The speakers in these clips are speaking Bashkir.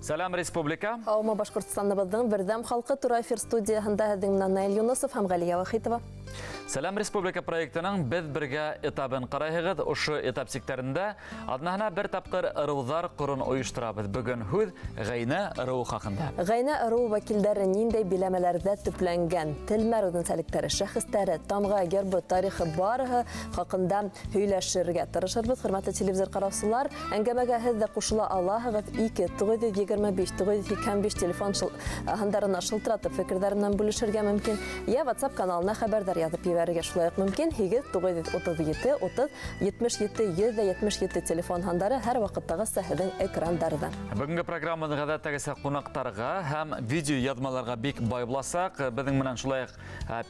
Сәләм, республика! Һаумы, Башҡортостаныбыҙҙың берҙәм халҡы! Тура эфир студияһында һеҙҙең менән Наил Юнысов һәм Ғәлиә Вахитова. Сәләм, республика проектының «Беҙ бергә» этабын ҡарайһығыҙ. Ошо этап сиктәрендә аҙнаһына бер тапҡыр ырыуҙар ҡорон ойошторабыҙ. Бөгөн һүҙ Ғәйнә ырыуы хаҡында. Ғәйнә ырыуы вәкилдәре ниндәй биләмәләрҙә төпләнгән, телмәр үҙенсәлектәре, шәхестәре, тамға, гербы, тарихы, барыһы хаҡында һөйләшергә тырышырбыҙ. Хөрмәтле телевизор ҡараусылар, әңгәмәгә һеҙ ҙә ҡушыла алаһығыҙ. 2 925 985 телефон һандарына шылтыратып фекерҙәр менән бүлешергә мөмкин. Йә WhatsApp каналына хәбәрҙәр яҙып ебәрергә шулай уҡ мөмкин. 8 937 30 77 177 телефон һандары һәр ваҡыттағыса һеҙҙең экрандарҙа. Бөгөнгө программабыҙ ғәҙәттәгесә ҡунаҡтарға һәм видео яҙмаларға бик бай буласаҡ. Беҙҙең менән шулай уҡ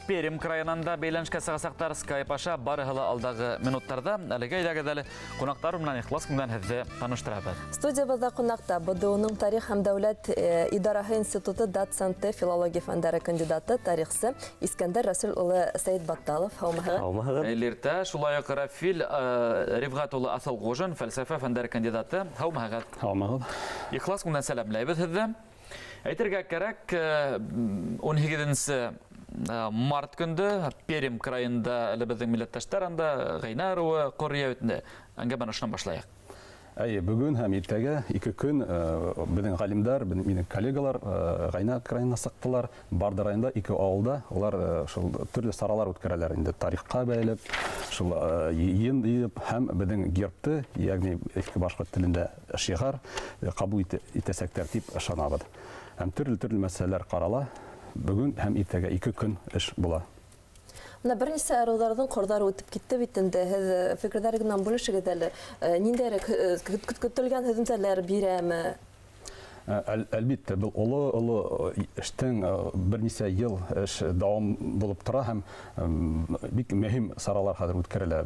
Пермь крайынан да бәйләнешкә сығасаҡтар Skype аша, барыһы ла алдағы минуттарҙа. Әлегә әйҙәгеҙ әле ҡунаҡтар менән ихлас күңелдән һеҙҙе таныштырабыҙ. Студиябыҙҙа ҡунаҡта БДУ-ның тарих һәм дәүләт идараһы институты доценты, филология фәндәре кандидаты, тарихсы Искәндәр Рәсүл улы Сәйетбатталов. Һаумыһығыҙ? Һаумыһығыҙ. Хәйерле иртә. Шулай уҡ Рафил Рифғат улы Аҫылғужин, фәлсәфә фәндәре кандидаты. Һаумыһығыҙ? Һаумыһығыҙ. Ихлас күңелдән сәләмләйбеҙ һеҙҙе. Әйтергә кәрәк, 18 март көндө Пермь крайында әле беҙҙең милләттәштәр анда Ғәйнә ырыуы ҡор йәйетендә. Әңгәмәне ошонан башлайыҡ. Әйе, бөгөн һәм иртәгә 2 көн беҙҙең ғалимдар, минең коллегалар Ғәйнә крайына сыҡтылар. Барҙа районда 2 ауылда улар шул төрлө саралар үткәрәләр инде, тарихҡа бәйләп, шул йыйын йыйып һәм беҙҙең гербты, йәғни иҫке башҡорт телендә шиғар ҡабул итәсәктәр тип ышанабыҙ. Һәм төрлө-төрлө мәсьәләләр ҡарала. Бөгөн һәм иртәгә 2 көн эш була. Бына бер нисә ырыуҙарҙың ҡорҙары үтеп китте бит инде. Һеҙ фекерҙәрегеҙ менән бүлешегеҙ әле. Ниндәйерәк көтөлгән һөҙөмтәләр бирәме? Әлбиттә, был оло-оло эштең бер нисә йыл эш дауам булып тора һәм бик мөһим саралар хәҙер үткәрелә.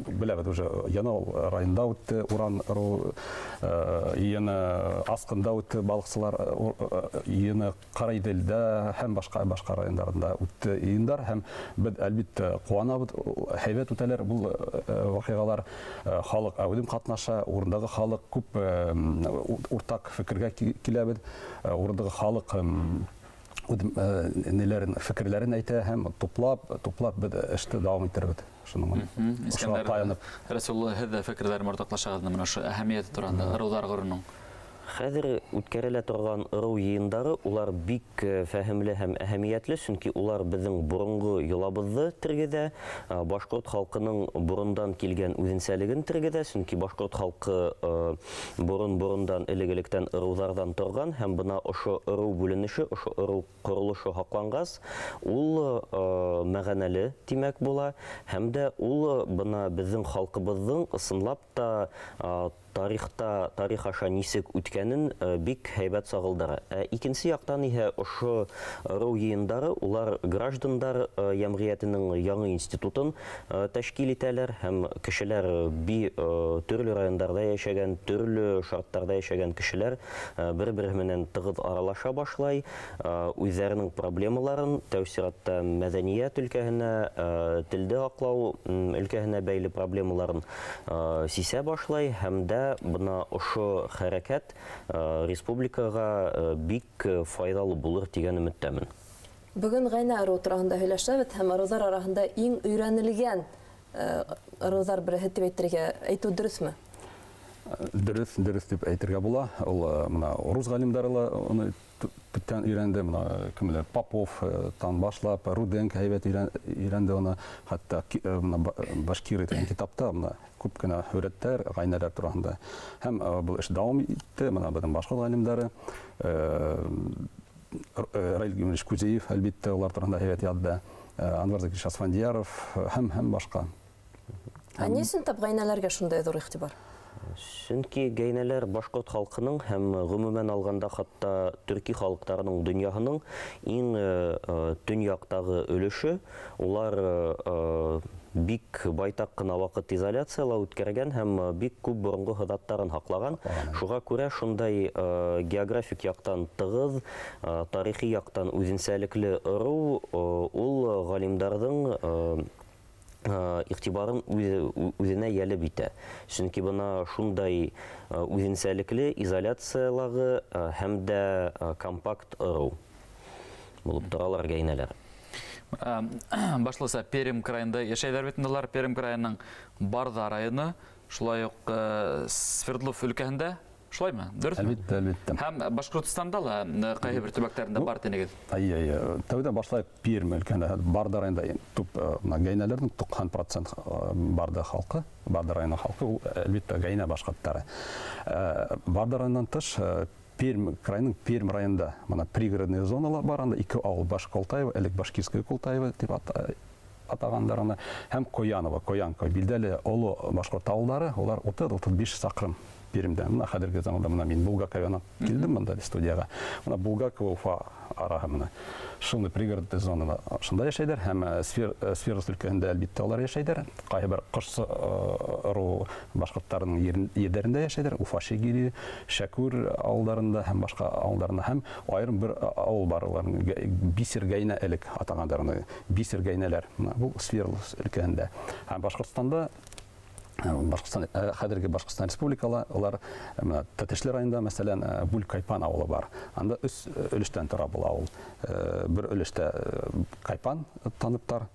Беләбеҙ, уже Янау районында үтте Уран ырыу йыйыны, Асҡында үтте балыҡсылар йыйыны, Ҡарайҙелдә һәм башҡа райондарында үтте йыйындар. Һәм беҙ әлбиттә ҡыуанабыҙ, һәйбәт үтәләр был ваҡиғалар. Халыҡ әүҙем ҡатнаша, урындағы халыҡ күп уртаҡ фекергә киләбеҙ. Урындағы халыҡ үҙ неләрен, фекерләрен әйтә һәм туплап беҙ эште дауам итербеҙ. Шуның менән. Ошоға Искәндәр таянып. Рәсүлулла, һеҙ ҙә фекерҙәр уртаҡлашағыҙ бына ошо әһәмиәте тураһында, ырыуҙар ғоруның. Хәҙер үткәрелә торған ырыу йыйындары, улар бик фәһемле һәм әһәмиәтле, сөнки улар беҙҙең боронғо йолабыҙҙы тергеҙә, башҡорт халҡының борондан килгән үҙенсәлеген тергеҙә, сөнки башҡорт халҡы борон-борондан элек-электән ырыуҙарҙан торған һәм бына ошо ырыу бүленеше, ошо ырыу ҡоролошо һаҡланғас, ул мәғәнәле тимәк була, һәм дә ул бына беҙҙең халҡыбыҙҙың ысынлап та тарихта, тарих аша нисек үткәнен бик һәйбәт сағылдыра. Икенсе яҡтан иһә ошо ырыу йыйындары, улар граждандар йәмғиәтенең яңы институтын тәшкил итәләр һәм кешеләр би төрлө райондарҙа йәшәгән, төрлө шарттарҙа йәшәгән кешеләр бер-береһе менән тығыҙ аралаша башлай, үҙҙәренең проблемаларын тәү сиратта мәҙәниәт өлкәһенә, телде һаҡлау өлкәһенә бәйле проблемаларын сисә башлай һәм дә бына ошо хәрәкәт республикаға бик файҙалы булыр тигән өмөттәмен. Бөгөн Ғәйнә ырыуы тураһында һөйләшәбеҙ һәм ырыуҙар араһында иң өйрәнелгән ырыуҙар береһе тип әйтеү дөрөҫмө? Дөрөҫ, дөрөҫ тип әйтергә була. Ул бына рус ғалимдары ла уны күптән өйрәнде. Бына кемләр, Попов-тан башлап, Руденко һәйбәт өйрәнде уны. Хатта бына Башкир тигән китапта бына күп кенә һүрәттәр, ғәйнәләр тураһында. Һәм был эш дауам итте. Бына беҙҙең башҡорт ғалимдары Раил Гимилевич Кузеев, әлбиттә, улар тураһында һәйбәт яҙҙы. Анвар Закирович Асфандияров һәм башҡа. Ә ни өсөн тап ғәйнәләргә шундай ҙур иғтибар? Сөнки гәйнәләр башҡорт халҡының һәм ғөмүмән алғанда хатта төрки халыҡтарының донъяһының иң төньяҡтағы өлөшө. Улар бик байтаҡ ҡына ваҡыт изоляцияла үткәргән һәм бик күп боронғо һыҙаттарын һаҡлаған. Шуға күрә шундай географик яҡтан тығыҙ, тарихи яҡтан үҙенсәлекле ырыу ул ғалимдарҙың Иғтибарын үҙенә йәлеп итә. Сөнки бына шундай үҙенсәлекле изоляциялағы һәм дә компакт ырыу булып торалар гәйнәләр. Башлыса Пермь крайында йәшәйҙәр бит инде улар. Пермь крайының Барҙа районы, шулай уҡ Свердлов өлкәһендә, шулаймы? Дөрөҫмө? Әлбиттә, әлбиттә. Һәм Башҡортостанда ла ҡайһы бер төбәктәрендә бар тинегеҙ. Әйе, әйе. Тәүҙә башлайыҡ Пермь өлкәһендә, Барҙа районында төп бына гәйнәләрҙең 90% Барҙа халҡы, Барҙа районы халҡы, ул, әлбиттә, гәйнә башҡорттары. Барҙа районынан тыш, Пермь крайының Пермь районында бына пригородный зоналар бар, анда ике ауыл, Баш Колтаево, элек Башкирское Колтаево тип атағандар аны, һәм Кояново, Коянко, билдәле оло башҡорт ауылдары, улар 30-35 саҡрым Пермьдән. Бына хәҙерге заманда бына мин Булгакованан килдем бында студияға. Бына Булгаково, Уфа араһы бына шундай пригородный зонала шунда йәшәйҙәр һәм Свердловск өлкәһендә әлбиттә улар йәшәйҙәр. Ҡайһы бер ҡошсо ырыу башҡорттарының ерҙәрендә йәшәйҙәр. Уфа Шегири, Шәкүр ауылдарында һәм башҡа ауылдарында, һәм айырым бер ауыл бар уларның, Бисер Гәйнә элек атағандар уны, Бисер Гәйнәләр. Бына был Свердловск өлкәһендә. Һәм Башҡортостанда, Башҡортостан, хәҙерге Башҡортостан Республикала, улар, бына Тәтешле районында, мәҫәлән, Бүлкайпан ауылы бар. Анда өс өлөштән тора был ауыл. Бер өлөштә Кайпан таныптар,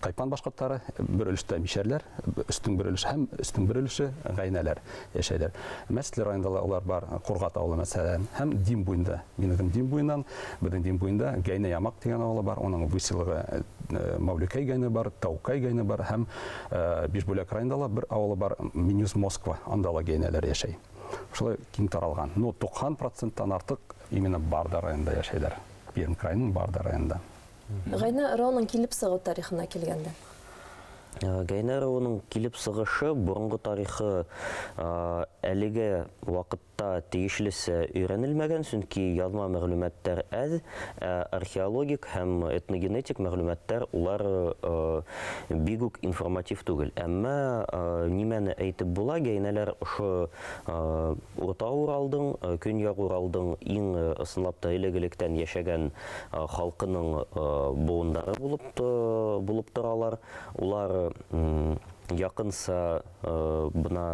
Кайпан башҡорттары, бер өлөштә мишәрләр, өстөң бер өлөшө һәм өстөң бер өлөшө ғәйнәләр йәшәйҙәр. Мәсле районында ла улар бар, Ҡурғат ауылы мәҫәлән, һәм Дим буйында. Мин үҙем Дим буйынан, беҙҙең Дим буйында Гәйнә Ямаҡ тигән ауылы бар, уның выселығы Мәүлекәй Гәйнә бар, Таукай Гәйнә бар, һәм Бишбүләк районында ла бер ауылы бар, Минюс Москва, анда ла гәйнәләр йәшәй. Шулай киң таралған. Но туҡһан проценттан артыҡ именно Барҙа районында йәшәйҙәр. Пермь крайының Барҙа районында. Гәйнә ырыуының килеп сығыу тарихына килгәндә. Гәйнә ырыуының килеп сығышы, боронғо тарихы әлеге ваҡытта тейешлесе өйрәнелмәгән, сөнки яҙма мәғлүмәттәр әҙ, археологик һәм этногенетик мәғлүмәттәр улар бик үк информатив түгел. Әммә нимәне әйтеп була, гәйнәләр ошо Урта Уралдың, Көньяҡ Уралдың иң ысынлап та элек-электән йәшәгән халҡының быуындары булып торалар. Улар яҡынса бына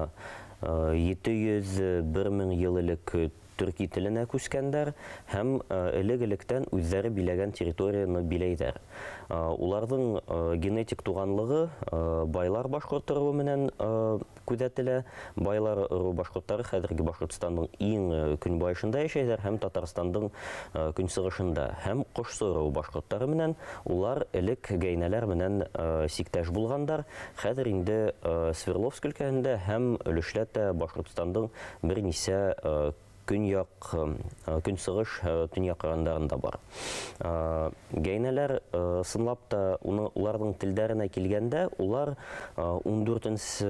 701 мең йыл элек төрки теленә күскәндәр һәм элек-электән үҙҙәре биләгән территорияны биләйҙәр. Уларҙың генетик туғанлығы байлар башҡорт ырыуы менән күҙәтелә. Байлар ырыуы башҡорттары хәҙерге Башҡортостандың иң көнбайышында йәшәйҙәр һәм Татарстандың көнсығышында. Һәм Ҡошсо ырыуы башҡорттары менән улар элек гәйнәләр менән сиктәш булғандар. Хәҙер инде Свердловск өлкәһендә һәм өлөшләтә Башҡортостандың бер нисә көньяҡ көнсығыш төньяҡ райондарында бар. Гәйнәләр ысынлап та уларҙың телдәренә килгәндә, улар ун дүртенсе,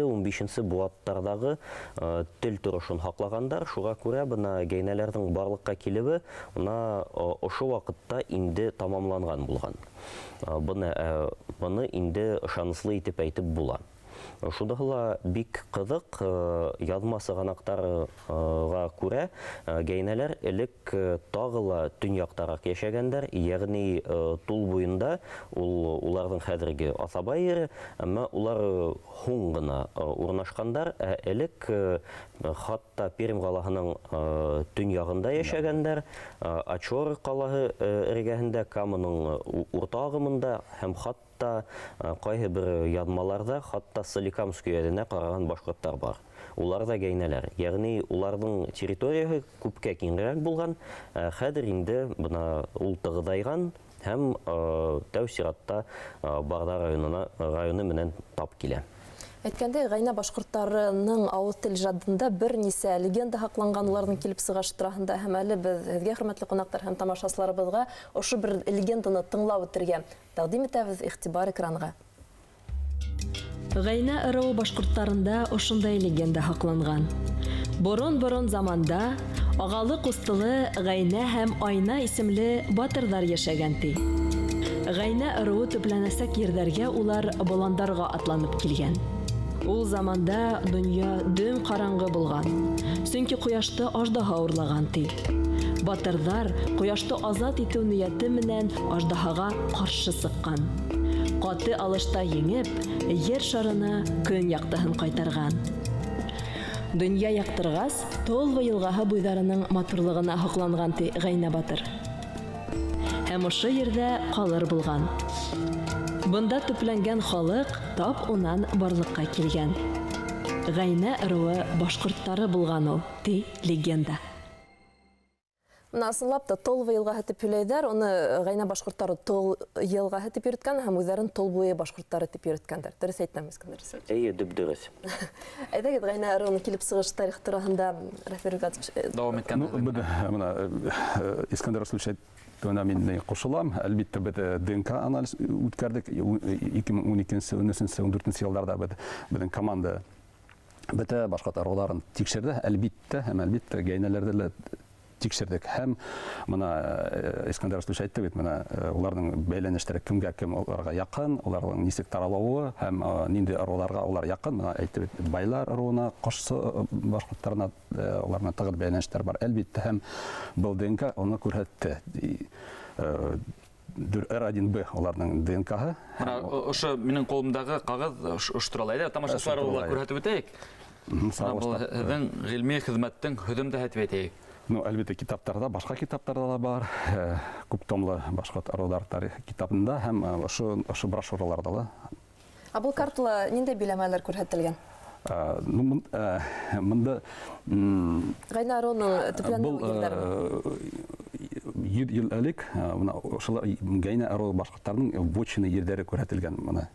ун бишенсе быуаттарҙағы тел торошон һаҡлағандар. Шуға күрә бына гәйнәләрҙең барлыҡҡа килеүе бына ошо ваҡытта инде тамамланған булған. Быны инде ышаныслы итеп әйтеп була. Шуныһы ла бик ҡыҙыҡ, яҙма сығанаҡтарға күрә гәйнәләр элек тағы ла төньяҡтараҡ йәшәгәндәр, йәғни Тул буйында, ул уларҙың хәҙерге Аҫабай ере, әммә улар һуң ғына урынлашҡандар, ә элек хатта Пермь ҡалаһының төньяғында йәшәгәндәр, Ачор ҡалаһы эргәһендә, Каманың урта ағымында һәм хатта ҡайһы бер яҙмаларҙа хатта Соликамск өйәҙенә ҡараған башҡорттар бар. Улар ҙа гәйнәләр. Йәғни уларҙың территорияһы күпкә киңерәк булған. Хәҙер инде бына ул тығыҙайған һәм тәү сиратта Барҙа районы менән тап килә. Әйткәндәй, Ғәйнә башҡорттарының ауыҙ тел ижадында бер нисә легенда һаҡланған, уларҙың килеп сығышы тураһында, һәм әле беҙ һеҙгә, хөрмәтле ҡунаҡтар һәм тамашасыларыбыҙға, ошо бер легенданы тыңлап үтергә тәҡдим итәбеҙ. Иғтибар экранға. Ғәйнә ырыуы башҡорттарында ошондай легенда һаҡланған. Борон-борон заманда ағалы-ҡустылы Ғәйнә һәм Айна исемле батырҙар йәшәгән ти. Ғәйнә ырыуы төпләнәсәк ерҙәргә улар боландарға атланып килгән. Ул заманда донъя дөм ҡараңғы булған, сөнки ҡояшты аждаһа урлаған ти. Батырҙар ҡояшты азат итеү ниәте менән аждаһаға ҡаршы сыҡҡан. Ҡаты алышта еңеп, ер шарына көн яҡтыһын ҡайтарған. Донъя яҡтырғас, Толва йылғаһы буйҙарының матурлығына һоҡланған ти Ғәйнә батыр. Һәм ошо ерҙә ҡалыр булған. Бында төпләнгән халыҡ тап унан барлыҡҡа килгән. Ғәйнә ырыуы башҡорттары булған ул, ти легенда. Мына ысынлап та Толва йылғаһы тип һөйләйҙәр, уны Ғәйнә башҡорттары Тол йылғаһы тип йөрөткән һәм үҙҙәрен Тол буйы башҡорттары тип йөрөткәндәр. Дөрөҫ әйтәм, Искәндәр Исәнович? Эйе, дөп-дөрөҫ. Әйҙәгеҙ, Ғәйнә ырыуының килеп сығыш тарихы тураһында Рәфил Рифатович дауам иткән. Мына Искәндәр Расулович әйтеүенә мин ҡушылам. Әлбиттә, беҙ ДНК анализ үткәрҙек. 2012, 13, 14 йылдарҙа беҙҙең команда бөтә башҡорт ырыуҙарын тикшерҙе. Әлбиттә, һәм әлбиттә ғәйнәләрҙе лә тикшерҙек. Һәм мына Искәндәр Расулович әйтте бит, мына уларҙың бәйләнештәре кемгә кем уларға яҡын, уларҙың нисек таралыуы һәм ниндәй ырыуҙарға улар яҡын. Мына әйтте бит, байлар ырыуына, ҡошсо башҡорттарына улар менән тығыҙ бәйләнештәр бар. Әлбиттә, һәм был ДНК уны күрһәтте. R1B уларҙың ДНК-һы. Мына ошо минең ҡулымдағы ҡағыҙ ошо турала. Әйҙә, тамашасылар уға күрһәтеп үтәйек. Был һеҙҙең ғилми хеҙмәттең һөҙөмтәһе тип әйтәйек. Ну, әлбиттә, китаптарҙа, башҡа китаптарҙа ла бар. Күп томлы башҡорт ырыуҙар тарихы китабында һәм ошо брошюраларҙа ла. Ә был картала ниндәй биләмәләр күрһәтелгән? Ну, мында Ғәйнә ырыуының төпләнеү ерҙәре. 100 йыл элек мына ошолар Ғәйнә ырыуы башҡорттарының вотчина ерҙәре күрһәтелгән, мына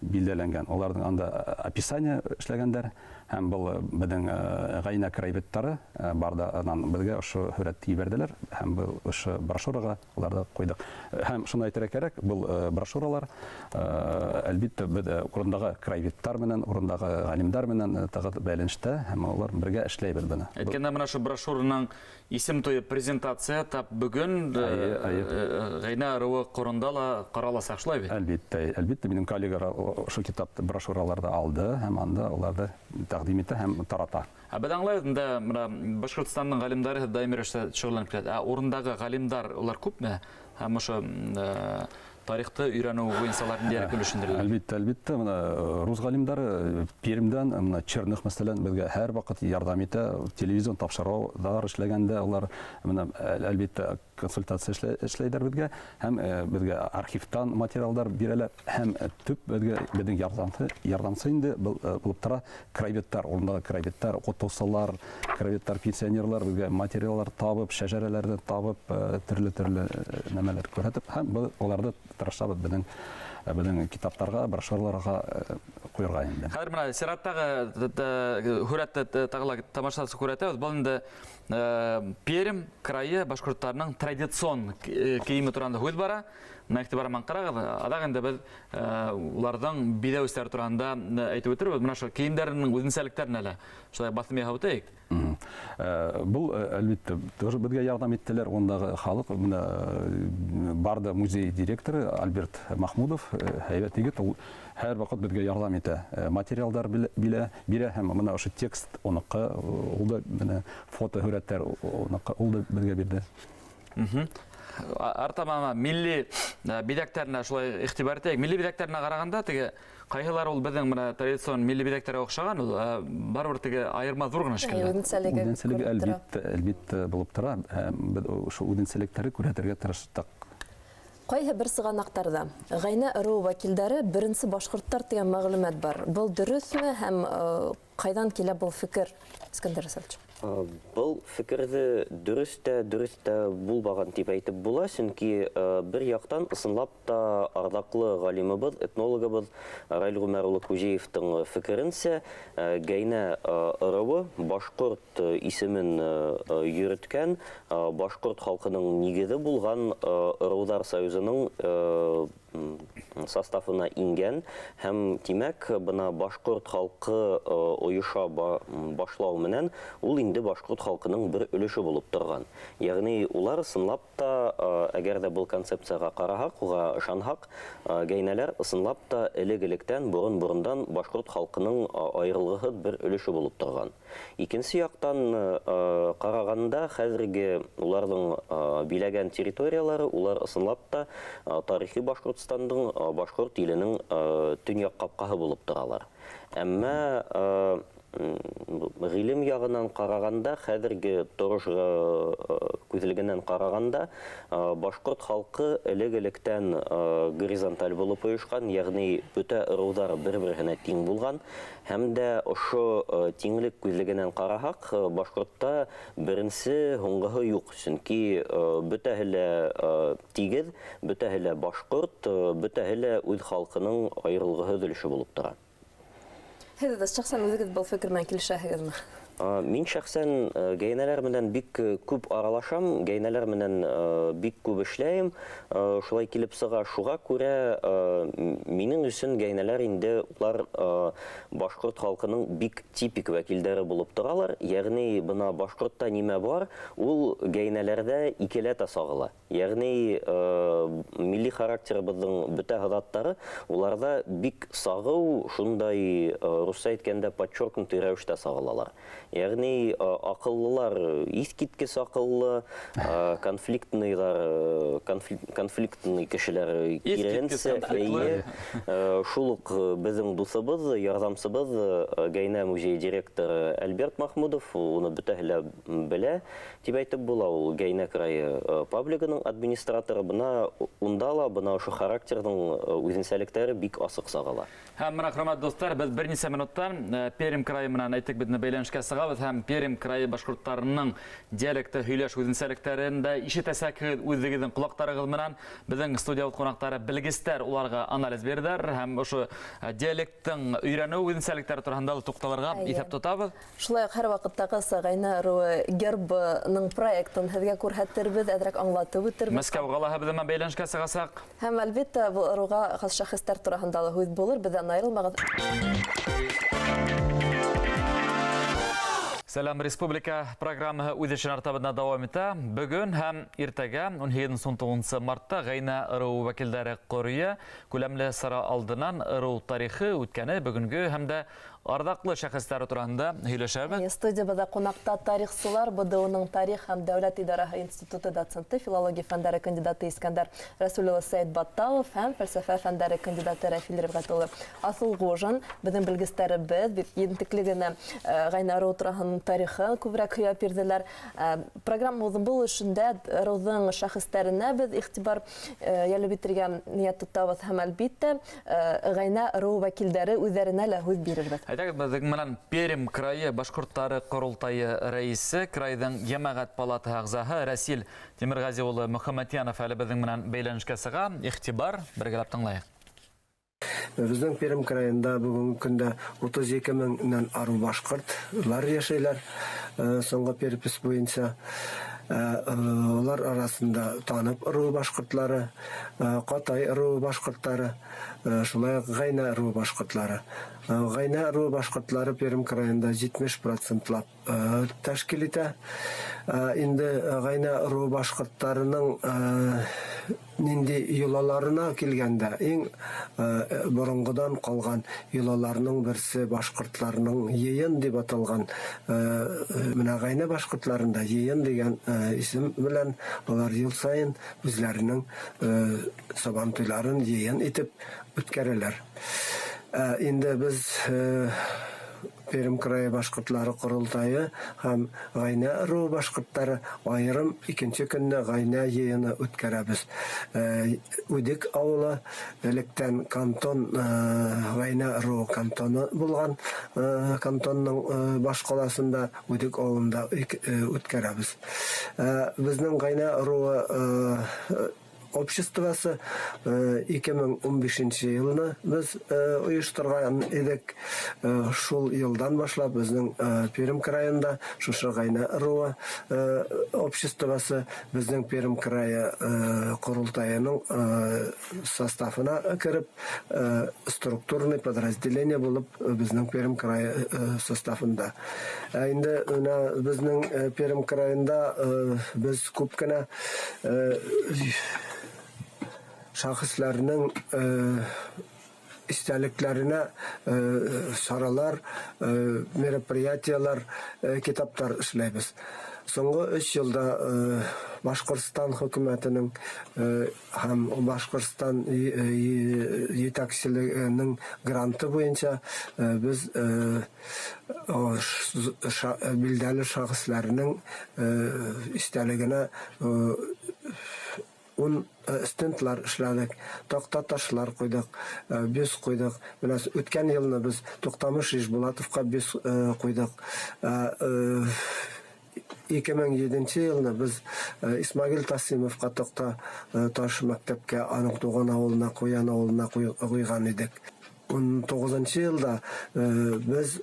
билдәләнгән. Уларҙың анда описание эшләгәндәр һәм был беҙҙең Ғәйнә краеведтары бар да анан беҙгә ошо һүрәтте ебәрҙеләр һәм был ошо брошюраға уларҙы ҡуйҙыҡ. Һәм шуны әйтергә кәрәк, был брошюралар әлбиттә беҙ урындағы краеведтар менән, урындағы ғалимдар менән тығыҙ бәйләнештә һәм улар бергә эшләйбеҙ быны. Әйткәндә, мына ошо брошюраның исем туйы презентация тап бөгөн Ғәйнә ырыуы ҡоронда ла ҡараласаҡ, шулай бит? Әлбиттә, әлбиттә, минең коллегалар ошо китапты, брошюраларҙы алды һәм анда уларҙы тәҡдим итә һәм тарата. Ә беҙ аңлайбыҙ, инде мына Башҡортостандың ғалимдары даими рәүештә шөғөлләнеп килә. Ә урындағы ғалимдар улар күпме? Һәм ошо тарихты өйрәнеү буйынса улар ниндәйерәк өлөш индерәләр? Әлбиттә, әлбиттә, мына рус ғалимдары Пермдән, мына Черных мәсәлән, беҙгә һәр ваҡыт ярҙам итә, телевизион тапшырыуҙар эшләгәндә улар мына әлбиттә консультация эшләйҙәр беҙгә һәм беҙгә архивтан материалдар бирәләр һәм төп беҙгә беҙҙең ярҙамсы инде булып тора краеведтар, урындағы краеведтар, уҡытыусылар, краеведтар, пенсионерлар беҙгә материалдар табып, шәжәрәләрҙе табып, төрлө-төрлө нәмәләр күрһәтеп һәм беҙ уларҙы тырышабыҙ беҙҙең китаптарға, брошюраларға ҡуйырға инде. Хәҙер мына сираттағы һүрәтте тағы ла тамашасы күрһәтәбеҙ. Был инде Пермь крайы башҡорттарының традицион кейеме тураһында һүҙ бара. Мына иғтибар менән ҡарағыҙ, аҙаҡ инде беҙ уларҙың биҙәүестәре тураһында әйтеп үтербеҙ. Мына ошо кейемдәренең үҙенсәлектәренә лә шулай баҫым яһап үтәйек. Был, әлбиттә, тоже беҙгә ярҙам иттеләр ундағы халыҡ. Мына Барда музей директоры Альберт Махмудов, һәйбәт егет, ул һәр ваҡыт беҙгә ярҙам итә. Материалдар бирә һәм мына ошо текст уныҡы, ул да мына фото һүрәттәр уныҡы, ул да беҙгә бирҙе. Артамама милли биҙәктәренә шулай иғтибар итәйек. Милли биҙәктәренә ҡарағанда теге ҡайһылар ул беҙҙең мына традицион милли биҙәктәргә оҡшаған, ул барыбер теге айырма ҙур ғына шикелле. Үҙенсәлеге Үҙенсәлеге күреп тора. әлбиттә булып тора. Беҙ ошо үҙенсәлектәрҙе күрһәтергә тырыштыҡ. Ҡайһы бер сығанаҡтарҙа Ғәйнә ырыуы вәкилдәре беренсе башҡорттар тигән мәғлүмәт бар. Был дөрөҫмө һәм ҡайҙан килә был фекер, Искәндәр Расулович? Был фекерҙе дөрөҫ тә, дөрөҫ тә булмаған тип әйтеп була, сөнки бер яҡтан ысынлап та арҙаҡлы ғалимыбыҙ, этнологыбыҙ Раил Ғүмәр улы Күжеевтың фекеренсә, Ғәйнә ырыуы башҡорт исемен йөрөткән, башҡорт халҡының нигеҙе булған ырыуҙар союзының составына ингән һәм, тимәк, бына башҡорт халҡы ойоша башлау менән ул инде инде башҡорт халҡының бер өлөшө булып торған. Ягъни улар ысынлап та, әгәр ҙә был концепцияға ҡараһаҡ, уға ышанһаҡ, гәйнәләр ысынлап та элек-электән, борон-борондан башҡорт халҡының айырылғыһыҙ бер өлөшө булып торған. Икенсе яҡтан ҡарағанда, хәҙерге уларҙың биләгән территориялары, улар ысынлап та тарихи Башҡортостандың, башҡорт иленең төньяҡ ҡапҡаһы булып торалар. Әммә ғилем яғынан ҡарағанда, хәҙерге торош күҙлегенән ҡарағанда, башҡорт халҡы элек-электән горизонталь булып ойошҡан, йәғни бөтә ырыуҙар бер-береһенә тиң булған, һәм дә ошо тиңлек күҙлегенән ҡараһаҡ, башҡортта беренсе һуңғыһы юҡ, сөнки бөтәһе лә тигеҙ, бөтәһе лә башҡорт, бөтәһе лә үҙ халҡының айырылғыһыҙ өлөшө булып тора. Һеҙ ҙә шәхсән үҙегеҙ был фекер менән килешәһегеҙме? Мин шәхсән гәйнәләр менән бик күп аралашам, гәйнәләр менән бик күп эшләйем. Шулай килеп сыға, шуға күрә минең өсөн гәйнәләр инде улар башҡорт халҡының бик типик вәкилдәре булып торалар. Йәғни бына башҡортта нимә бар, ул гәйнәләрҙә икеләтә сағыла. Йәғни милли характерыбыҙҙың бөтә һыҙаттары уларҙа бик сағыу, шундай русса әйткәндә подчеркнутый рәүештә сағылалар. Йәғни аҡыллылар иҫ киткес аҡыллы, конфликтныйҙар, конфликтный кешеләр Иҫ киткес киреһенсә, конфликтлы. эйе, шул уҡ беҙҙең дуҫыбыҙ, ярҙамсыбыҙ, Гәйнә музейы директоры Альберт Махмудов, уны бөтәһе лә белә, тип әйтеп була, ул Гәйнә крайы паблигының администраторы, бына унда ла бына ошо характерҙың үҙенсәлектәре бик асыҡ сағыла. Һәм бына, хөрмәтле дуҫтар, беҙ бер нисә минуттан Пермь крайы менән әйтек, беҙ бәйләнешкә сығабыҙ һәм Пермь крайы башҡорттарының диалекты һөйләш үҙенсәлектәрен дә ишетәсәкһегеҙ үҙегеҙҙең ҡолаҡтарығыҙ менән. Беҙҙең студия ҡунаҡтары белгестәр уларға анализ бирҙәр һәм ошо диалекттың өйрәнеү үҙенсәлектәре тураһында ла туҡталырға иҫәп тотабыҙ. Шулай уҡ һәр ваҡыттағыса Ғәйнә ырыуы гербының проектын һеҙгә күрһәтербеҙ, әҙерәк аңлатып үтербеҙ. Мәскәү ҡалаһы беҙҙең менән бәйләнешкә сығасаҡ. Һәм әлбиттә был ырыуға хас шәхестәр тураһында ла һүҙ булыр, беҙҙән айырылмағыҙ. Сәләм Республика программаһы үҙ эшен артабына дауам итә. Бөгөн һәм иртәгә ун һигеҙенсе, ун туғыҙынсы мартта Ғәйнә ырыуы вәкилдәре ҡоройо күләмле сара алдынан ырыу тарихы, үткәне, бөгөнгө һәм дә арҙаҡлы шәхестәре тураһында һөйләшәбеҙ. Студиябыҙҙа ҡунаҡта тарихсылар, Б Д Уның тарих һәм дәүләт идараһы институты доценты, филология фәндәре кандидаты Искәндәр Рәсүл улы Сәйетбатталов һәм фәлсәфә фәндәре кандидаты Рәфил Рифғәт улы Аҫылғужин. Беҙҙең белгестәребеҙ бик ентекле генә Ғәйнә ырыуы тураһының тарихын күберәк һөйләп бирҙеләр. Программабыҙҙың был өлөшөндә ырыуҙың шәхестәренә беҙ иғтибар йәлеп итергә ниәт тотабыҙ һәм әлбиттә Ғәйнә ырыуы вәкилдәре үҙҙәренә лә һүҙ бирербеҙ. Әйтәгеҙ, беҙҙең менән Пермь крайы башҡорттары ҡоролтайы рәйесе, крайҙың йәмәғәт палатаһы ағзаһы Рәсил Тимерғәзи улы Мөхәммәтйәнов әле беҙҙең менән бәйләнешкә сыға. Иғтибар, бергәләп тыңлайыҡ. Беҙҙең Пермь крайында бөгөнгө көндә утыҙ ике меңдән арыу башҡортлар йәшәйләр, соңғы перепись буйынса. Улар араһында Танып ырыуы башҡортлары, Ҡатай ырыуы башҡорттары, шулай уҡ Ғәйнә ырыуы башҡортлары. Ғәйнә ырыуы башҡортлары Пермь крайында етмеш процентлап тәшкил итә. Инде Ғәйнә ырыуы башҡорттарының ниндәй йолаларына килгәндә, иң боронғодан ҡалған йолаларының берсе башҡортларының йыйын тип аталған, менә Ғәйнә башҡортларында йыйын тигән исем белән улар йыл сайын үҙләренең сабантуйларын йыйын итеп үткәрәләр. Инде беҙ Пермь крайы башҡортлары ҡоролтайы һәм Ғәйнә ырыуы башҡорттары айырым икенсе көнне Ғәйнә йыйыны үткәрәбеҙ. Үдек ауылы электән кантон, Ғәйнә ырыуы кантоны булған, кантонның баш ҡалаһында Үдек ауылында үткәрәбеҙ. Беҙҙең Ғәйнә ырыуы обществосы 2015 йылны без оештырган идек. Шул елдан башлап безнең Пермь краенда шушы Гайнә ыруы обществосы безнең Пермь крае корылтаеның составына кереп, структурный подразделение булып безнең Пермь крае составында. Инде менә безнең Пермь краенда без күп кенә шәхесләрнең истәлекләренә чаралар, мероприятиялар, китаплар эшләйбез. Соңгы 3 елда Башкортстан хөкүмәтенең һәм Башкортстан җитәкчелегенең гранты буенча без билдәле шәхесләрнең истәлегенә 10 стендлар эшләдек, такта ташлар куйдык, бюст куйдык. Менә үткән елны без Туктамыш Ишбулатовка бюст куйдык. 2007 елны без Исмагил Тасимовка такта таш мәктәпкә, аның туган авылына, Куян авылына куйган идек. 19 елда без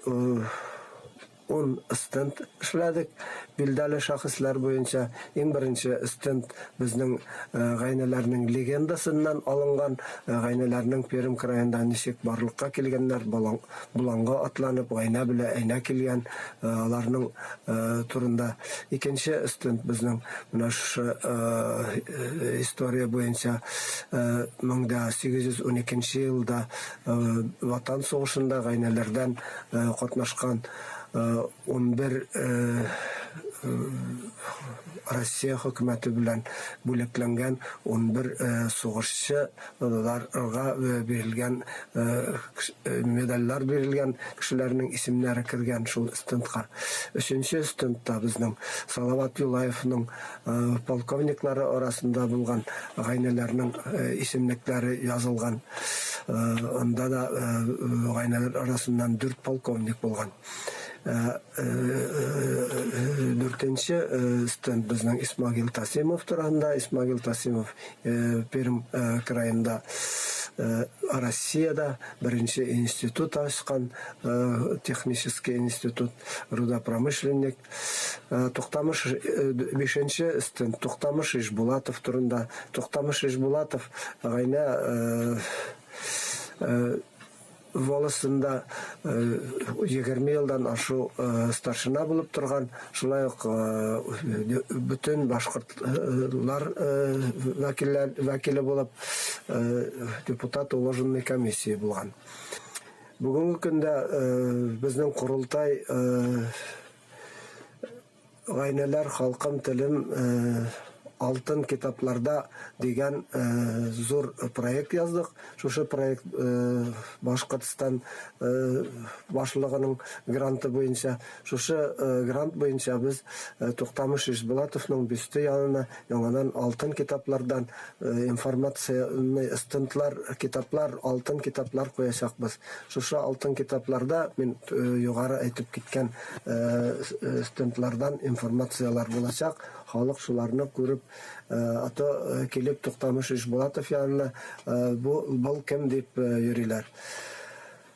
10 стенд эшләдек. Билдәле шәхесләр буенча иң беренче стенд безнең гайнәләрнең легендасыннан алынган, гайнәләрнең Пермь краенда ничек барлыкка килгәннәр, боланга атланып, гайнә белән әйнә килгән, аларның турында. Икенче стенд безнең менә шушы история буенча 1812 елда Ватан сугышында гайнәләрдән катнашкан 11 Россия хөкүмәте белән бүләкләнгән 11 сугышчыларга бирелгән медальләр бирелгән кешеләрнең исемнәре кергән шул стендка. Өченче стендта безнең Салават Юлаевның полковниклары арасында булган гайнәләрнең исемлекләре язылган. Анда да гайнәләр арасыннан 4 полковник булган. Дүртенче стенд безнең Исмагил Тасимов турында. Исмагил Тасимов Пермь краенда Россияда беренче институт ачкан, технический институт, рудопромышленник. Туктамыш, бишенче стенд Туктамыш Ишбулатов турында. Туктамыш Ишбулатов гайнә волосында 20 елдан ашу старшина булып торган, шулай ук бөтен башкортлар вәкиле булып депутат уложенной комиссии булган. Бүгенге көндә безнең корылтай Гайнәләр халкым телем алтын китапларда дигән зур проект яздык. Шушы проект Башкортстан башлыгының гранты буенча, шушы грант буенча без Туктамыш Ишбулатовның бюсты янына яңадан алтын китаплардан информационный стендлар, китаплар, алтын китаплар куячакбыз. Шушы алтын китапларда мин югары әйтеп киткән стендлардан информациялар булачак. Халык шуларны күреп, ата килеп Туктамыш Ишбулатов янына бу был кем дип йөриләр.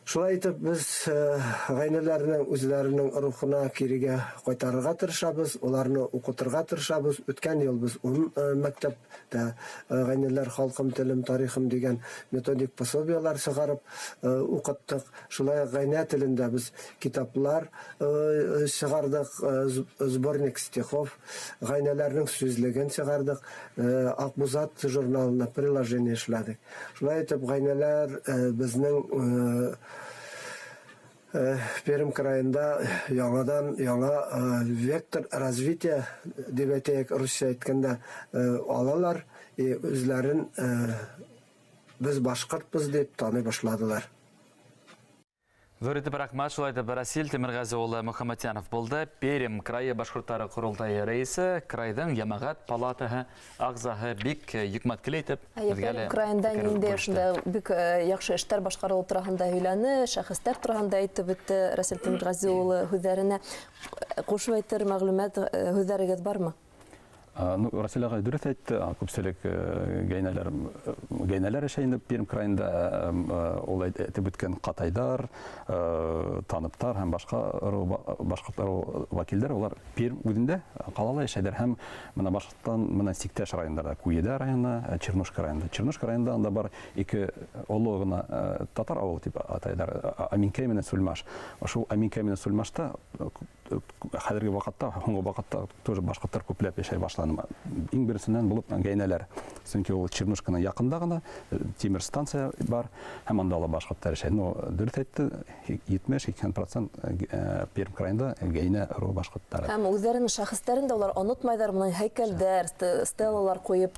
Шулай итеп без гайнәләрнең үзләренең рухына кирегә кайтарырга тырышабыз, уларны укытырга тырышабыз. Үткән ел без 10 мәктәптә гайнәләр халкым телем тарихым дигән методик пособиялар чыгарып укыттык. Шулай гайнә телендә без китаплар чыгардык, сборник стихов, гайнәләрнең сүзлеген чыгардык, Акбузат журналына приложение эшләдек. Шулай итеп гайнәләр безнең Пермь краенда яңадан яңа вектор развития дип әйтәйек, русча әйткәндә, алалар, үзләрен без башкортбыз дип таный башладылар. Зур итеп рәхмәт, шулай итеп Расил Тимерғәзе улы Мөхәммәтьянов булды. Пермь крайы башкортлары корылтайы рәисе, крайдың йәмәғәт палатаһы ағзаһы бик йөкмәткеле итеп беҙгә Пермь крайында ниндәй ошондай бик яҡшы эштәр башҡарылыу тураһында һөйләне, шәхестәр тураһында әйтеп үтте Расил Тимерғәзе улы һүҙҙәренә. Ҡушып әйтер мәғлүмәт һүҙҙәрегеҙ бармы? Ну, Расил ағай дөрөҫ әйтте, күпселек гәйнәләр йәшәй инде Пермь крайында, ул әйтеп үткән ҡатайҙар, таныптар һәм башҡа башҡорт ырыу вәкилдәре, улар Пермь үҙендә ҡалала йәшәйҙәр һәм бына Башҡортостан менән сиктәш райондарҙа, Куеда районы, Чернушка районында. Чернушка районында анда бар ике оло ғына татар ауылы тип атайҙар, Аминкәй менән Сүлмаш. Шул Аминкәй менән Сүлмашта хәҙерге ваҡытта, һуңғы ваҡытта тоже башҡорттар күпләп йәшәй башланы. Иң беренсенән булып гәйнәләр. Сөнки ул Чернушканың яҡында ғына тимер станция бар, һәм анда ла башҡорттар йәшәй. Но дөрөҫ әйтте, 70-80% Пермь крайында гәйнә ырыуы башҡорттары. Һәм үҙҙәренең шәхестәрен дә улар онотмайҙар, бының һәйкәлдәр, стелалар ҡуйып,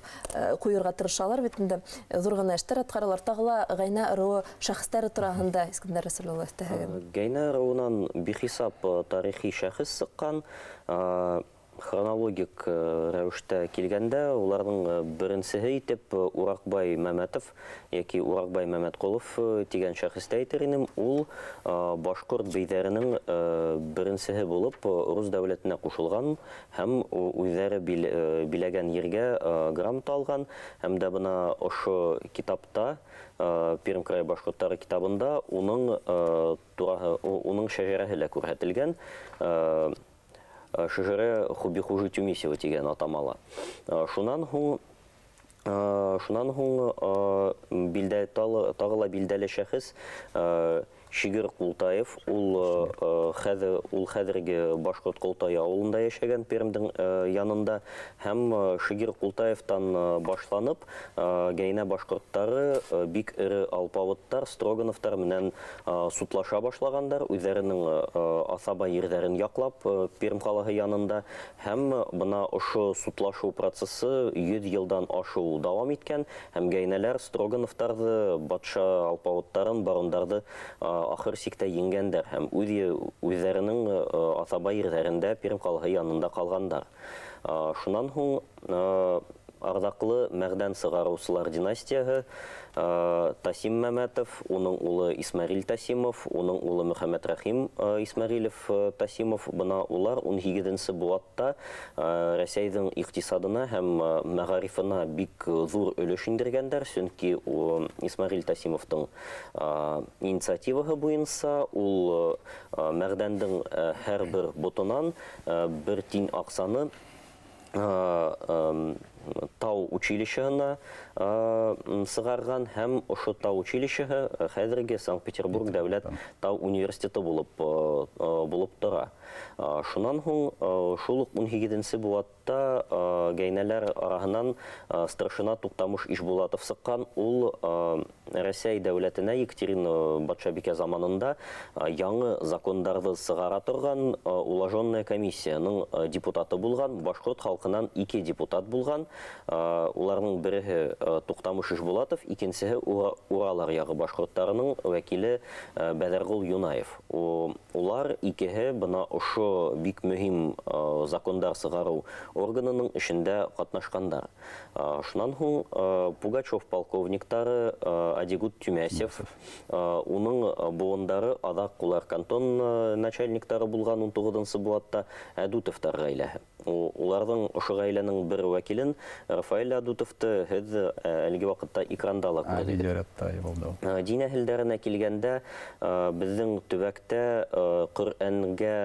ҡуйырға тырышалар бит инде. Ҙур ғына эштәр атҡаралар. Тағы ла гәйнә ырыуы шәхестәре тураһында Искәндәр Рәсүл улы өҫтәһәгеҙ. Гәйнә ырыуынан бихисап тарихи шәхес сыҡҡан. Хронологик рәүештә килгәндә, уларҙың беренсеһе итеп Уракбай Мәмәтов йәки Уракбай Мәмәтҡолов тигән шәхесте әйтер инем. Ул башҡорт бейҙәренең беренсеһе булып рус дәүләтенә ҡушылған һәм үҙҙәре биләгән ергә грамота алған. Һәм дә бына ошо китапта, Пермь край башҡорттары китабында тураһы, уның шәжәрәһе лә күрһәтелгән. Шәжәрә Хубихужи Тюмисева тигән атамала. Шунан һуң тағы ла билдәле шәхес Шигир Ҡултаев, ул хәҙерге Башҡорт Ҡолтайы ауылында йәшәгән Пермдең янында, һәм Шигир Ҡултаевтан башланып, гәйнә башҡорттары бик эре алпауыттар, Строгановтар менән судлаша башлағандар, үҙҙәренең аҫаба ерҙәрен яҡлап Пермь ҡалаһы янында, һәм бына ошо судлашыу процессы 100 йылдан ашыу дауам иткән, һәм гәйнәләр Строгановтарҙы, батша алпауыттарын, барондарҙы ахыр сиктә еңгәндәр һәм үҙҙәренең аҫаба ерҙәрендә Пермь ҡалаһы янында ҡалғандар. Шунан һуң арҙаҡлы мәғдән сығарыусылар династияһы, Тасим Мәмәтов, уның улы Исмәғил Тасимов, уның улы Мөхәммәт Рәхим Исмәғилев Тасимов, бына улар ун һигеҙенсе быуатта Рәсәйҙең иҡтисадына һәм мәғарифына бик ҙур өлөш индергәндәр, сөнки Исмәғил Тасимовтың инициативаһы буйынса ул мәғдәндең һәр бер ботонан бер тин аҡсаны тау училищеһына сығарған, һәм ошо тау училищеһы хәҙерге Санкт-Петербург дәүләт тау университеты булып тора. Шунан һуң шул уҡ ун һигеҙенсе быуатта гәйнәләр араһынан старшина Туҡтамыш Ишбулатов сыҡҡан. Ул Рәсәй дәүләтенә Екатерина батшабикә заманында яңы закондарҙы сығара торған уложенная комиссияның депутаты булған, башҡорт халҡынан 2 депутат булған. Уларҙың береһе Туҡтамыш Ишбулатов, икенсеһе Урал аръяғы башҡорттарының вәкиле Бәҙәрғол Юнаев. Улар икеһе бына ошо бик мөһим закондар сығарыу органының эшендә ҡатнашҡандар. Шунан һуң Пугачев полковниктары Адигут Тюмясев, уның быуындары аҙаҡ улар кантон начальниктары булған ун туғыҙынсы быуатта Әдүтовтар ғаиләһе. Уларҙың ошо ғаиләнең бер вәкилен Рафаэль Әдүтовты һеҙ әлеге ваҡытта экранда ла күрҙегеҙ. Видеорядта булды ул. Дин әһелдәренә килгәндә, беҙҙең төбәктә Ҡөрьәнгә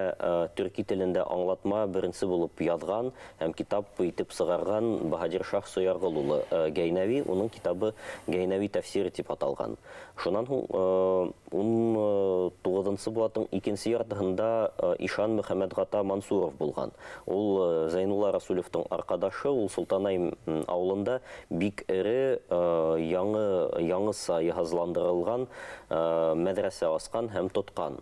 төрки телендә аңлатма беренсе булып яҙған һәм китап итеп сығарған Баһадир Шах Соярғол улы Гәйнәви, уның китабы Гәйнәви тәфсире тип аталған. Шунан һуң ун туғыҙынсы быуаттың икенсе яртыһында Ишан Мөхәммәтғата Мансуров булған. Ул Зәйнулла Расулевтың арҡадашы, ул Солтанай ауылында бик эре яңыса йыһазландырылған мәҙрәсә асҡан һәм тотҡан.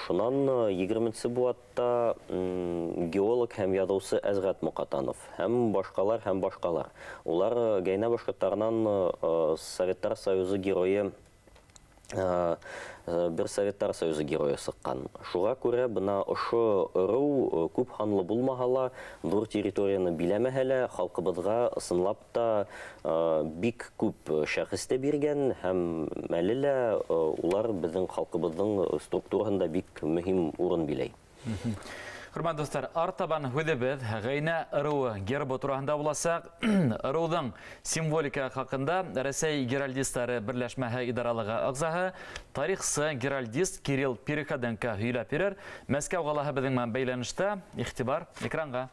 Шунан егерменсе быуатта геолог һәм яҙыусы Әзғәт Моҡатанов һәм башҡалар, һәм башҡалар. Улар гәйнә башҡорттарынан Советтар Союзы геройы бер Советтар Союзы геройы сыҡҡан. Шуға күрә бына ошо ырыу күп һанлы булмаһа ла, ҙур территорияны биләмәһә лә, халҡыбыҙға ысынлап та бик күп шәхесте биргән һәм әле лә улар беҙҙең халҡыбыҙҙың структураһында бик мөһим урын биләй. Хөрмәтле дуҫтар, артабан һүҙебеҙ Ғәйнә ырыуы гербы тураһында буласаҡ. Ырыуҙың символика хаҡында Рәсәй геральдистары берләшмәһе идаралығы ағзаһы, тарихсы геральдист Кирилл Переходенко һөйләп бирер. Мәскәү ҡалаһы беҙҙең менән бәйләнештә. Иғтибар экранға.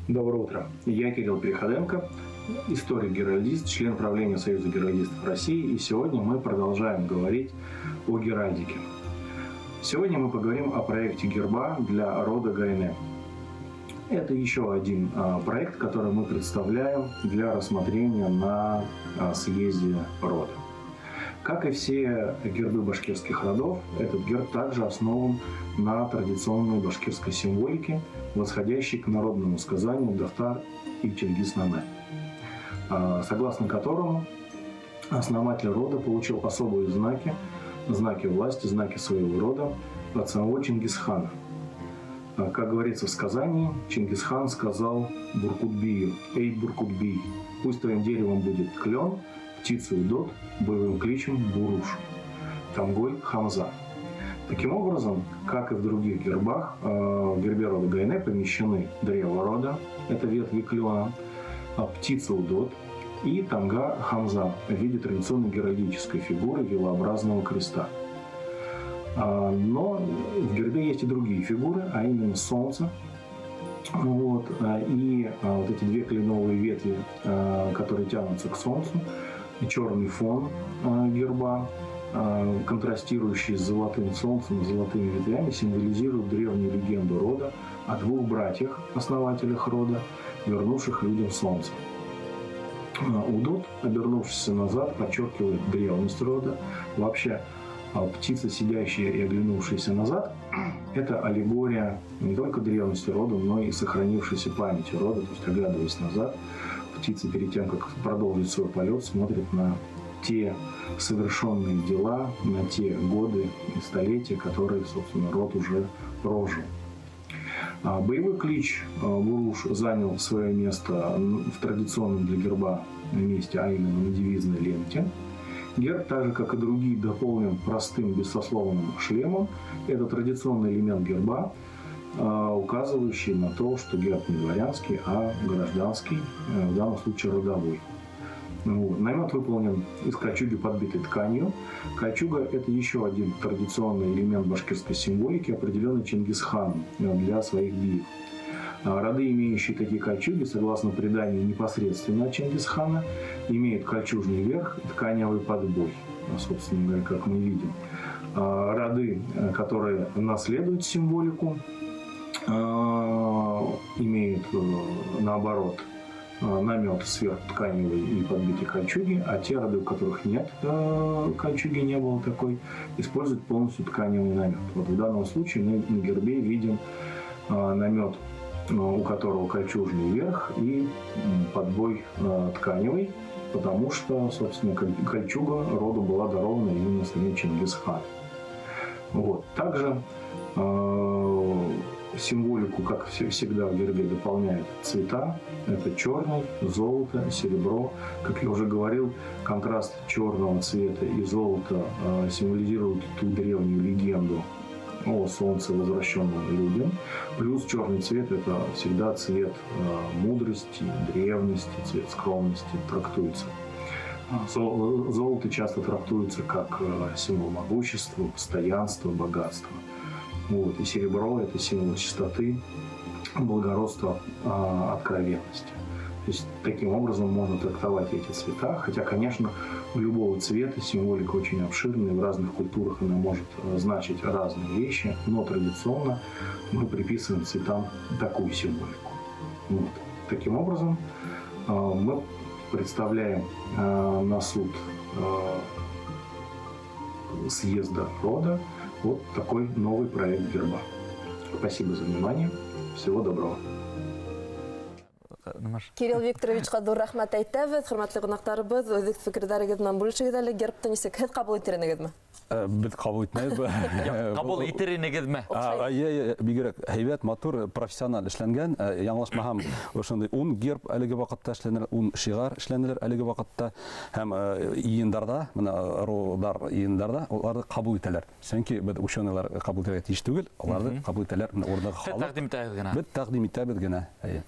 Доброе утро. Я Кирилл Переходенко, историк-геральдист, член правления Союза геральдистов России, и сегодня мы продолжаем говорить о геральдике. Сегодня мы поговорим о проекте герба для рода Гайне. Это еще один проект, который мы представляем для рассмотрения на съезде рода. Как и все гербы башкирских родов, этот герб также основан на традиционной башкирской символике, восходящей к народному сказанию Дафтар и Чингиз-Наме, согласно которому основатель рода получил особые знаки, знаки власти, знаки своего рода от самого Чингисхана. Как говорится в сказании, Чингисхан сказал Буркутбию: «Эй, Буркутбий, пусть твоим деревом будет клен, птицей удот, боевым кличем буруш, тамгой хамза». Таким образом, как и в других гербах, в гербе рода Гайне помещены древо рода, это ветви клена, птица удот и тамга хамза в виде традиционной геральдической фигуры вилообразного креста. Но в гербе есть и другие фигуры, а именно солнце. Вот, и вот эти две кленовые ветви, которые тянутся к солнцу, и черный фон герба, контрастирующий с золотым солнцем и золотыми ветвями, символизирует древнюю легенду рода о двух братьях, основателях рода, вернувших людям солнце. Удот, обернувшийся назад, подчеркивает древность рода. Вообще, птица, сидящая и оглянувшаяся назад, это аллегория не только древности рода, но и сохранившейся памяти рода. То есть, оглядываясь назад, птица перед тем, как продолжить свой полет, смотрит на те совершенные дела, на те годы и столетия, которые, собственно, род уже прожил. Боевой клич Буруш занял свое место в традиционном для герба месте, а именно на девизной ленте. Герб, так же как и другие, дополнен простым бессословным шлемом. Это традиционный элемент герба, указывающий на то, что герб не дворянский, а гражданский, в данном случае родовой. Вот. Намет выполнен из кольчуги, подбитой тканью. Кольчуга – это еще один традиционный элемент башкирской символики, определенный Чингисханом для своих биев. Роды, имеющие такие кольчуги, согласно преданию непосредственно от Чингисхана, имеют кольчужный верх и тканевый подбой, собственно говоря, как мы видим. Роды, которые наследуют символику, имеют, наоборот, намет сверхтканевой и подбитой кольчуги, а те роды, у которых нет кольчуги, не было такой, используют полностью тканевый намет. Вот в данном случае мы на гербе видим намет, у которого кольчужный верх и подбой тканевый, потому что, собственно, кольчуга роду была дарована именно самим Чингисханом. Вот. Также символику, как всегда в гербе, дополняют цвета. Это черный, золото, серебро. Как я уже говорил, контраст черного цвета и золота символизирует ту древнюю легенду о солнце, возвращенном людям. Плюс черный цвет – это всегда цвет мудрости, древности, цвет скромности трактуется. Золото часто трактуется как символ могущества, постоянства, богатства. Вот. И серебро – это символ чистоты, благородства, откровенности. То есть таким образом можно трактовать эти цвета. Хотя, конечно, у любого цвета символика очень обширная, в разных культурах она может значить разные вещи, но традиционно мы приписываем цветам такую символику. Вот. Таким образом, мы представляем на суд съезда рода вот такой новый проект герба. Спасибо за внимание. Всего доброго. нымаш. Кирилл Викторовичҡа ҙур рәхмәт әйтәбеҙ. Хөрмәтле ҡунаҡтарыбыҙ, үҙ фекерҙәрегеҙ менән бүлешегеҙ әле. Гербты нисек һеҙ ҡабул итер инегеҙме? Беҙ ҡабул итмәйбеҙ. Ҡабул итер инегеҙме? Эйе, бигерәк һәйбәт, матур, профессиональ эшләнгән. Яңылышмаһам, ошондай 10 герб әлеге ваҡытта эшләнер, 10 шиғар эшләнелер әлеге ваҡытта. Һәм йыйындарҙа, бына ырыуҙар йыйындарҙа уларҙы ҡабул итәләр. Сөнки беҙ ученыйлар ҡабул итергә тейеш түгел, уларҙы ҡабул итәләр. Бына урындағы Һеҙ халыҡ. тәҡдим итәһегеҙ генә. Беҙ тәҡдим итәбеҙ генә. Эйе.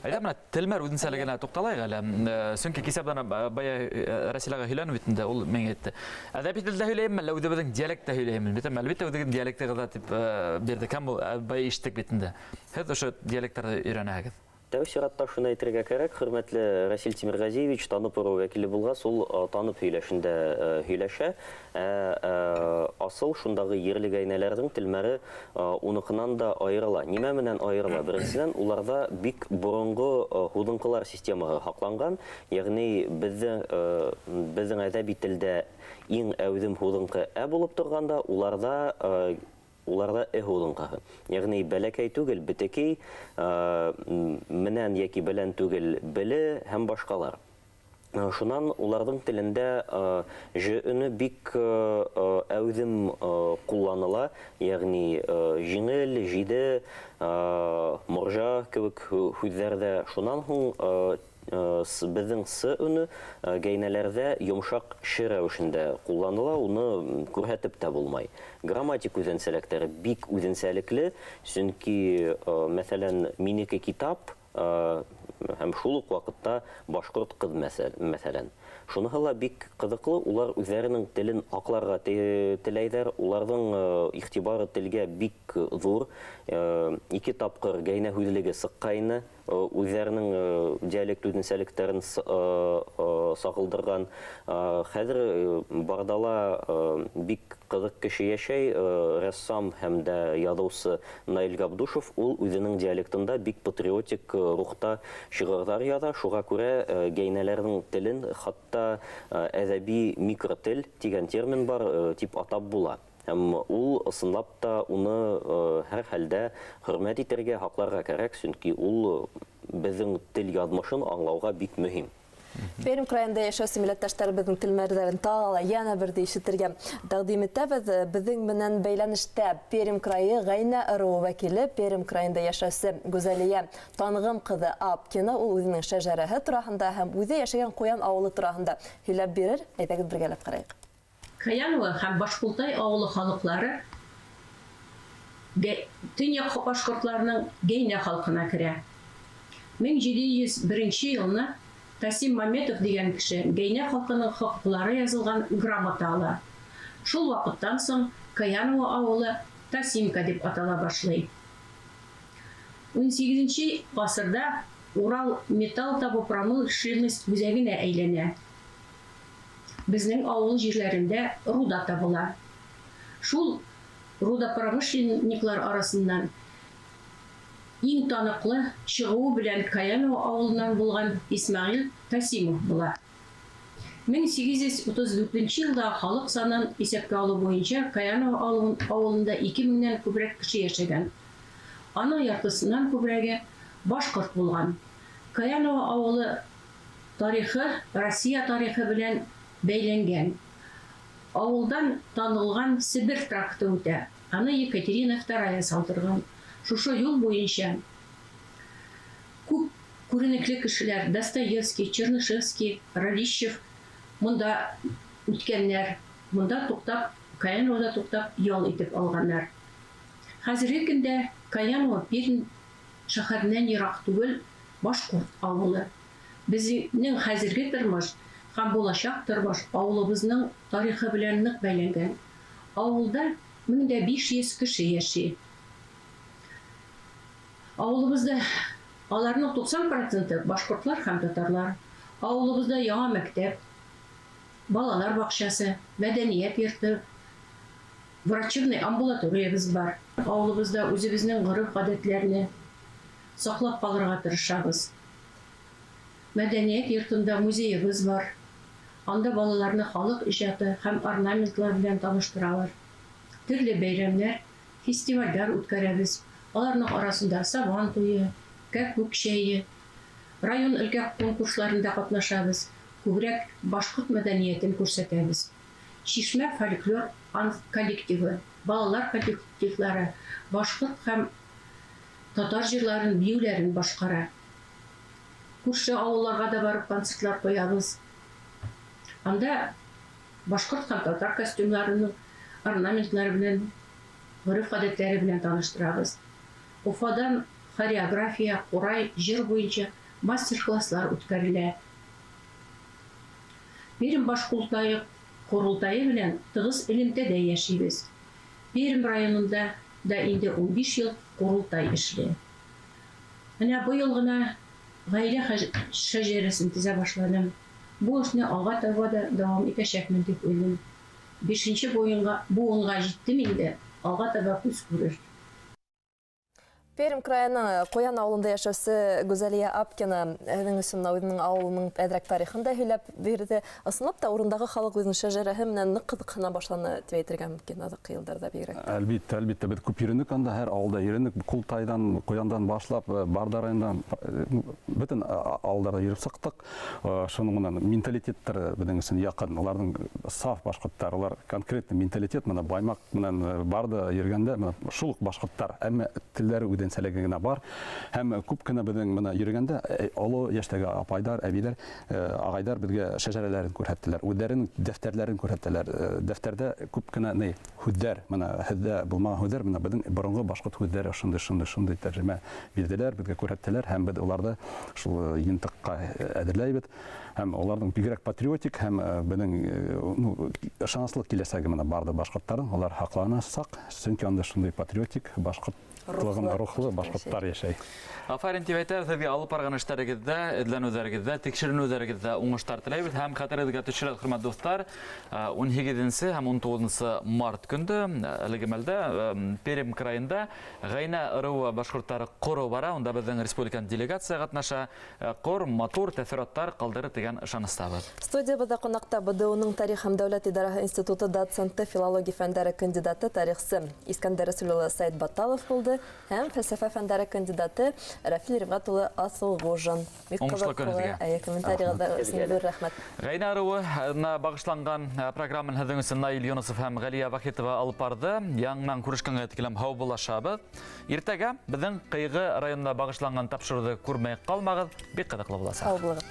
Әйҙә, бына телмәр үҙенсәлегенә туҡталайыҡ әле. Сөнки кисә бына бая Рәсиләгә һөйләнеп бит инде, ул миңә әйтте. Әҙәби телдә һөйләйемме, әллә үҙебеҙҙең диалектта һөйләйемме? Бит әлбиттә үҙегеҙҙең диалектығыҙҙа тип бирҙек. Һәм ул бая ишеттек бит инде. Һеҙ ошо диалекттарҙы өйрәнәһегеҙ. Тәү сиратта шуны әйтергә кәрәк, хөрмәтле Рәсил Тимерғәзиевич танып ырыу вәкиле булғас, ул танып һөйләшендә һөйләшә. Асыл шундағы ерле гәйнәләрҙең телмәре уныҡынан да айырыла. Нимә менән айырыла? Беренсенән, уларҙа бик боронғо һуҙынҡылар системаһы һаҡланған. Йәғни беҙҙең әҙәби телдә иң әүҙем һуҙынҡы ә булып торғанда, уларҙа э һуҙынҡаһы. Йәғни бәләкәй түгел, бетәкәй, менән йәки белән түгел, беле һәм башҡалар. Шунан уларҙың телендә ж өнө бик әүҙем ҡулланыла, йәғни җиңел, җиде, моржа кеүек һүҙҙәрҙә. Шунан һуң беҙҙең с өнө гәйнәләрҙә йомшаҡ ш рәүешендә ҡулланыла, уны күрһәтеп тә булмай. Грамматик үҙенсәлектәре бик үҙенсәлекле, сөнки мәҫәлән, минеке китап һәм шул уҡ ваҡытта башҡорт ҡыҙ мәҫәлән. Шуныһы ла бик ҡыҙыҡлы, улар үҙҙәренең телен аҡларға теләйҙәр, уларҙың иғтибары телгә бик ҙур. Ике тапҡыр гәйнә һүҙлеге сыҡҡайны, үҙҙәренең диалект үҙенсәлектәрен сағылдырған. Хәҙер Бардала бик ҡыҙыҡ кеше йәшәй, рәссам һәм дә яҙыусы Наил Габдушев, ул үҙенең диалектында бик патриотик рухта шиғырҙар яҙа. Шуға күрә гәйнәләрҙең телен хатта әҙәби микротел тигән термин бар тип атап була. Һәм ул ысынлап та уны һәр хәлдә хөрмәт итергә, һаҡларға кәрәк, сөнки ул беҙҙең тел яҙмышын аңлауға бик мөһим. Пермь крайында йәшәүсе милләттәштәребеҙҙең телмәрҙәрен тағы ла йәнә берҙе ишетергә тәҡдим итәбеҙ. Беҙҙең менән бәйләнештә Пермь крайы Ғәйнә ырыуы вәкиле, Пермь крайында йәшәүсе Гүзәлиә Танғым ҡыҙы Апкина, ул үҙенең шәжәрәһе тураһында һәм үҙе йәшәгән Ҡуян ауылы тураһында һөйләп бирер. Әйҙәгеҙ бергәләп ҡарайыҡ. Каянова һәм Башҡултай ауылы халыҡлары төньяҡ башҡортларының Гәйнә халҡына керә. Мең ете йөҙ беренсе йылны Тасим Мамедов дигән кеше Гәйнә халҡының хоҡуҡлары яҙылған грамота ала. Шул ваҡыттан соң Каянова ауылы Тасимка тип атала башлай. Ун һигеҙенсе ғасырҙа Урал металл табыу промышленность үҙәгенә әйләнә. Беҙҙең ауыл ерләрендә руда табыла. Шул рудопромышленниклар арасыннан иң таныҡлы чығыуы белән Каянова ауылынан булған Исмәғил Тасимов була. Мең һигеҙ йөҙ утыҙ дүртенсе йылда халыҡ санын иҫәпкә алыу буйынса Каянова ауылында ике меңдән күберәк кеше йәшәгән. Аның яртысынан күберәге башҡорт булған. Каянова ауылы тарихы Россия тарихы белән бәйләнгән. Ауылдан танылған Себер тракты үтә. Аны Екатерина Вторая салдырған. Шушы юл буйынса күп күренекле кешеләр Достоевский, Чернышевский, Радищев монда үткәннәр, монда туктап, Каяновада туктап ял итеп алганнар. Хәзерге көндә Каянова Пермь шәһәреннән ерак түгел башҡорт ауылы. Безнең хәзерге тормош һәм булачак тормош ауылыбыҙның тарихы белән ныҡ бәйләнгән. Ауылда мең дә биш йөҙ кеше йәшәй. Ауылыбыҙҙа аларның туҡсан проценты башҡортлар һәм татарлар. Ауылыбыҙҙа яңы мәктәп, балалар баҡсасы, мәҙәниәт йорто, врачебный амбулаториябыҙ бар. Ауылыбыҙҙа үҙебеҙҙең ғөрөф-ғәҙәттәрне саҡлап ҡалырға тырышабыҙ. Мәҙәниәт йортонда музейыбыҙ бар. Анда балаларны халыҡ ижады һәм орнаментлар белән таныштыралар. Төрлө бәйрәмдәр, фестивалдәр үткәрәбеҙ. Аларның арасында Сабан туйы, Кәкүк чәйе, Район өлкә конкурсларында катнашабыз, күбрәк башкорт мәдәниятен күрсәтәбез. Чишмә фольклор коллективы, балалар коллективлары башкорт һәм татар җырларын, биюләрен башкара. Күрше авылларга да барып концертлар куябыз. Анда башкорт һәм татар костюмнарының орнаментлары белән, гореф-гадәтләре белән таныштырабыз. Уфадан хореография, курай, җыр буенча мастер-класслар үткәрелә. Пермь башкортае корылтае белән тыгыз элемтәдә яшибез. Пермь районында да инде 15 ел корылтай эшли. Менә быел гына гаилә шәҗәрәсен төзә башладым. Бу эшне алга таба да дәвам итәчәкмен дип уйлыйм. 5нче буынга җиттем инде, алга таба күз күрер. Пермь краеның Куян авылында яшәүсе Гүзәлия Апкина һеҙҙең өсөн үҙенең ауылының әҙерәк тарихын да һөйләп бирҙе. Ысынлап та урындағы халыҡ үҙенең шәжәрәһе менән ныҡ ҡыҙыҡһына башланы тип әйтергә мөмкин аҙаҡҡы йылдарҙа бигерәк. Әлбиттә, әлбиттә, беҙ күп йөрөнөк анда, һәр ауылда йөрөнөк. Ҡултайҙан, Ҡуяндан башлап, Барҙа райондан, бөтөн ауылдарҙа йөрөп сыҡтыҡ. Шуның менән менталитеттар беҙҙең өсөн яҡын. Уларҙың саф башҡорттар, улар конкретно менталитет, мына Баймаҡ менән Барҙа йөрөгәндә, мына шул уҡ башҡорттар, әммә телдәре үҙенсәлеге генә бар. Һәм күп кенә беҙҙең мына йөрөгәндә оло йәштәге апайҙар, әбейҙәр, ағайҙар беҙгә шәжәрәләрен күрһәттеләр, үҙҙәренең дәфтәрләрен күрһәттеләр. Дәфтәрҙә күп кенә ни һүҙҙәр, мына һеҙҙә булмаған һүҙҙәр, мына беҙҙең боронғо башҡорт һүҙҙәре ошондай, шундай, шундай тәржемә бирҙеләр, беҙгә күрһәттеләр һәм беҙ уларҙы шул йыйынтыҡҡа әҙерләйбеҙ. Һәм уларҙың бигерәк патриотик һәм беҙҙең ышаныслы киләсәге менән барҙы башҡорттарҙың, улар һаҡланасаҡ, сөнки анда шундай патриотик башҡорт рухлы башҡорттар йәшәй. Афарин тип әйтәбеҙ һеҙгә алып барған эштәрегеҙҙә, эҙләнеүҙәрегеҙҙә, тикшеренеүҙәрегеҙҙә уңыштар теләйбеҙ һәм хәтерегеҙгә төшөрәбеҙ, хөрмәтле дуҫтар, 18 һәм 19 март көндө әлеге мәлдә Пермь крайында Ғәйнә ырыуы башҡорттары ҡороу бара, унда беҙҙең республиканың делегация ҡатнаша. Ҡор матур тәьҫораттар ҡалдырыр тигән ышаныстабыҙ. Студиябыҙҙа ҡунаҡта БДУ-ның тарих һәм дәүләт идараһы институты доценты, филология фәндәре кандидаты, тарихсы Искәндәр Рәсүл улы Сәйетбатталов булды һәм фәлсәфә фәндәре кандидаты Рәфил Рифғәт улы Асылғужин. Бик Уңышлы ҡыҙыҡлы, көн һеҙгә. әйе, комментарийығыҙ өсөн ҙур рәхмәт. Ғәйнә ырыуына бағышланған программаны һеҙҙең өсөн Наил Юнысов һәм Ғәлиә Вахитова алып барҙы. Яңынан күрешкәнгә тиклем һау булашабыҙ. Иртәгә беҙҙең Ҡыйғы районына бағышланған тапшырыуҙы күрмәй ҡалмағыҙ, бик ҡыҙыҡлы буласаҡ. Һау булығыҙ.